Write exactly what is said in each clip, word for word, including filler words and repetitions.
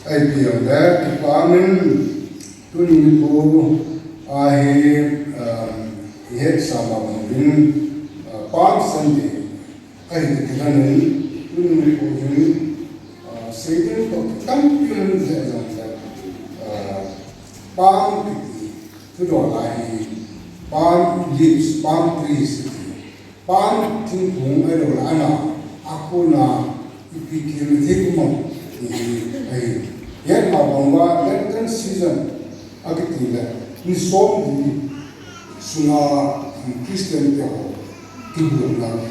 Ahi piang le, kipa min tuni nikho ahi, um, ihet sama bangin, uh, Palm Sunday ahi ti kilanin, tuni nikho hin, uh, seiding toh tampi um jeh jong le, uh, palm kiti, thudol ahi, palm leaves, palm trees kiti. Palm thingphung ahilou le ana, akona ipi kiti um am ti ahi. Hiche ma bang uva Lenten season akiti le, ni som li sunga Christian te ho kibulna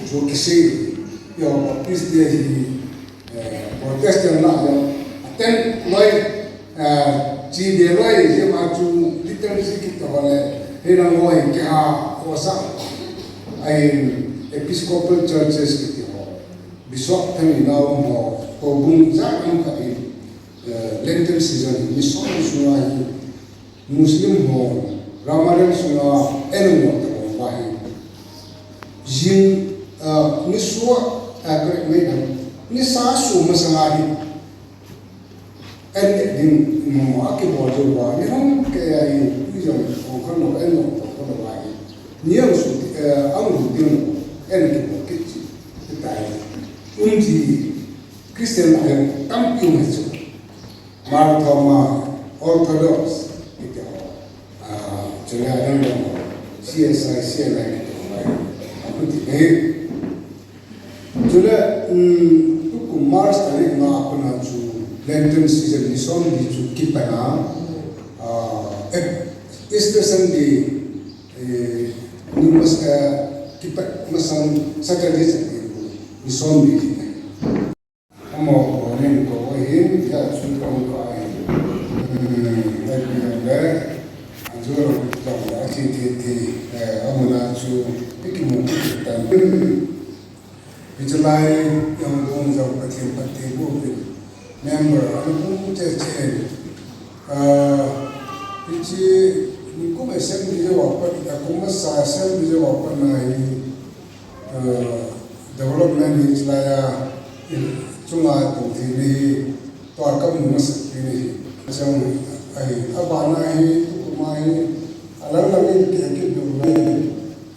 chu kisei. Yo Baptist te hi, eh, Protestant la yo, aten loi, eh, chi de loi, je ma chu liturgy kiti ho le, he lang loi ke a, ho sa, ahi Episcopal Churches kiti ho, Bishop thani nau ho, houbung ja ang ka in, eh, Lenten season, ni som sunga hi, Muslim ho, Ramadan sunga, enu mo ta ho, ba hi. Jing, eh, ni sua, eh, correct mai dam. Ni sa su masanga hi. En ding mo mo a kibol jou uva, ni hung kei a in, tui jong kong khan lo, en lo, kong khan lo uva hi. Ni ang su, eh, ang lu ding lo, en kibol kit chi, kit tai. Um ji, Christian a jong tampi um chu. Mar Thoma, Orthodox, kiti ho. Ah, chule adang dang ho, C S I, C N I kiti ho, ahi. Apu ti hi. Chule, um, tukum March tarik nga a kona chu Lenten season ni som li chu kipat a, ah, eh, Easter Sunday, eh, ni mas, eh, kipat masang Saturday Sunday ni som li. Amaho nin kou ahin, hia chu kahung kah ahin. Hmm, ahi le, ajo jong le, athi thi thi, eh, amuna chu, ikimu tan. Hiche lai, jong bung jong Pathen phatthei boh uvin. Member, ana bung che che. Ah, hiche, nikum assembly jeh uva pat, akum masa assembly jeh uva pat na hi, eh, development hi chulai a, chunga tong thei ni hi, tua kamu masat pi ni hi. Chang ahi, abana hi, tukum a hi, alang lang in kei kit ding hi,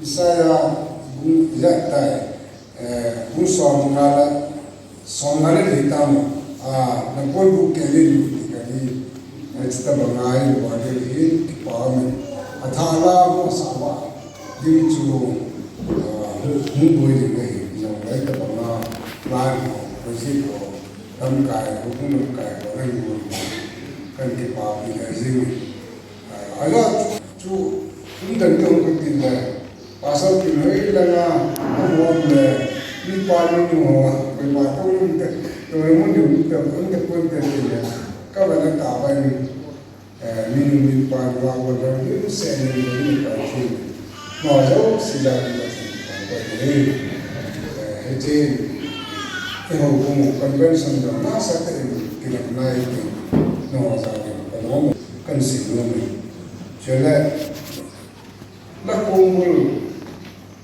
Isaiah bung ijat tai, eh, bung som nga le, som nga le li tam, ah, na pon bu kei le lu ti ka ni, eh, chita banga hi, wa le hi, kipa min, atha la mo sa wa. Ding chu, ah, hung boi ding ahi, jong le tabang a, plan ho, project ho, lamkai ho, hung lamkai ho, nang boi ho, kan kipa pi le jing. Ah, ajo chu, chu, kum dan te hung kati le, pasal pi noi langa, hung hom le, mi pa mi nu ho, koi ma to lum te, to lum te, lum te, lum te, lum te, lum te, ka ba na ta ba ni. Eh, minu mipa, nungah gollhang, nimset in, mipa, thil. Nao jouse a, Pathen, eh, hiche, eiho kum convention jong, nasatah in, kinepna in, nao jouse in, kanom, kasim nom in. Chule, la kongbul,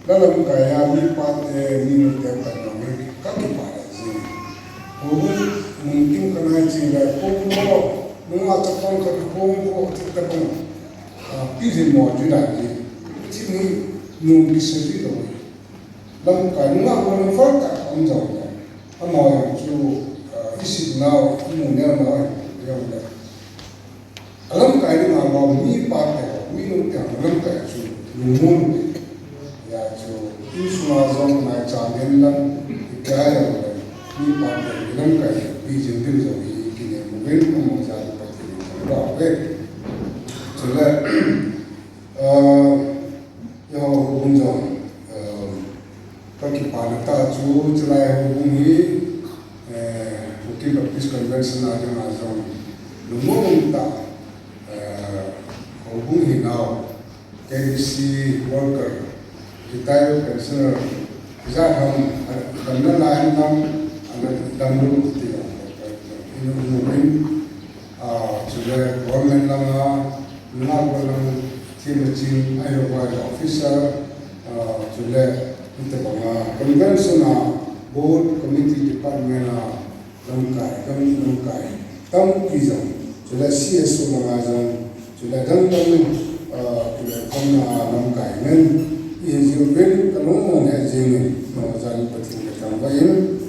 la lamkai a, mipa te, minu te, pan jong, kakipah jing. Houbung, mun kim kanai ching le, kongbul, Nungah chapang khat hung ho thil tabang, ah, pilhin mo chu dan hi. Hiche hi nom kisa ji lou. Lamkai nungah ho lam fal tah a um jong le. Amaho jong chu, ah, isih nau, imu neo nau jong le. Alamkai dinga bou mipa te, minu te, alamkai chu lungmon te. Hia chu, insunga jong maicham hen lang, ikai jong le, mipa te lamkai pi jing ding jong hi kinem uvin, amaho jal Pathen in thangvah uve. Chule, ah, eiho houbung jong, ah, kakipana tah chu, chulai houbung hi, eh, Kuki Baptist Convention a dinga jong, lungmon tah, eh, houbung hinau, K B C worker, retired pensioner, ijat ham, ah, damna lai ham, ah, damlou ti, ah, inu mu in, ah, chule government langa, nungah gollhang, themachin, ahilouva officer, ah, chule, hitabanga, convention a, board, committee, department a, lamkai, gam lamkai, tampi jong, chule C S O langa jong, chule dang dang in, ah, chule khomna lamkai men, i jiu pen ka lung mong he jing in, no, jan Pathen ka thangvah in.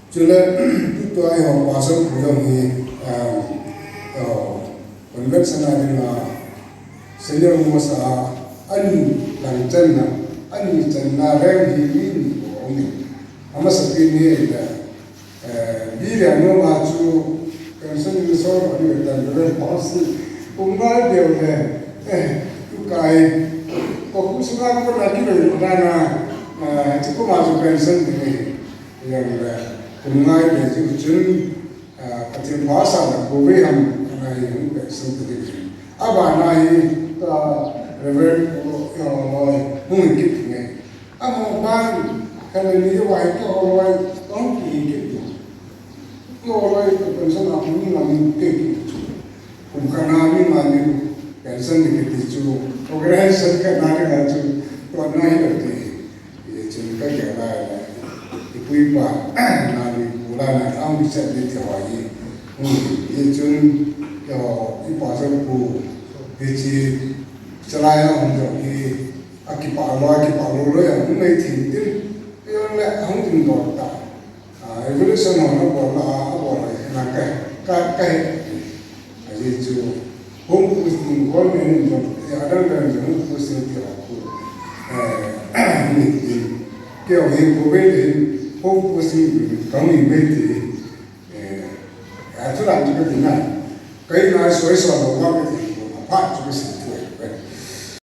Chule, tua eiho pastor pu jong hi, ah, ah, convention a dinga, senior most a, ani lang channa, ani channa rem hi mi ni ko ni. Amasapen hi le, eh, Biria Noma chu pension ni so ani le tan le policy. Kum ngai deu le, eh, tu kai. Ko khu sunga ko na ki le na na, eh, chu ko ma chu pension ni. Yang le, kum ngai deu chu chun, ah, Pathen pha sah le, koi vei ham, ana hi hung pension ta ding. Abana hi, ta Reverend Pu, eh, Loi, hung kit nge. Amaban, khat le ni vai, eh, Loi, tong ki kit tu. Eh, Loi, pension a hung ngam kit tu. Kum khat na mi nga ni pension ni kiti chu, organization khat na ni nga chu, tua na hi lo ti. Ye chun ka ge lai lai. I pu i pa, na ni pu la na ang bi chat ni ti ho yi. Hmm, ye chun, yo, i pa sa pu, ye chi, chalai a hung jong hi, a kipa lo, a kipa lo lo ya, hung nei thin tin. Yo le, hung tin do ta. Ah, evolution ho na bol na, a bol na, na ka, ka, ka he. Ajeh chu, home posting, government in jong, eh, adang dang jong home posting ti a ku. Eh, ni tin. Kei hi government in home posting kang ni mai ti. Eh, a thu lang chu ka ti na. Kei na soi so lo ma ka ti. A phat chu ka si.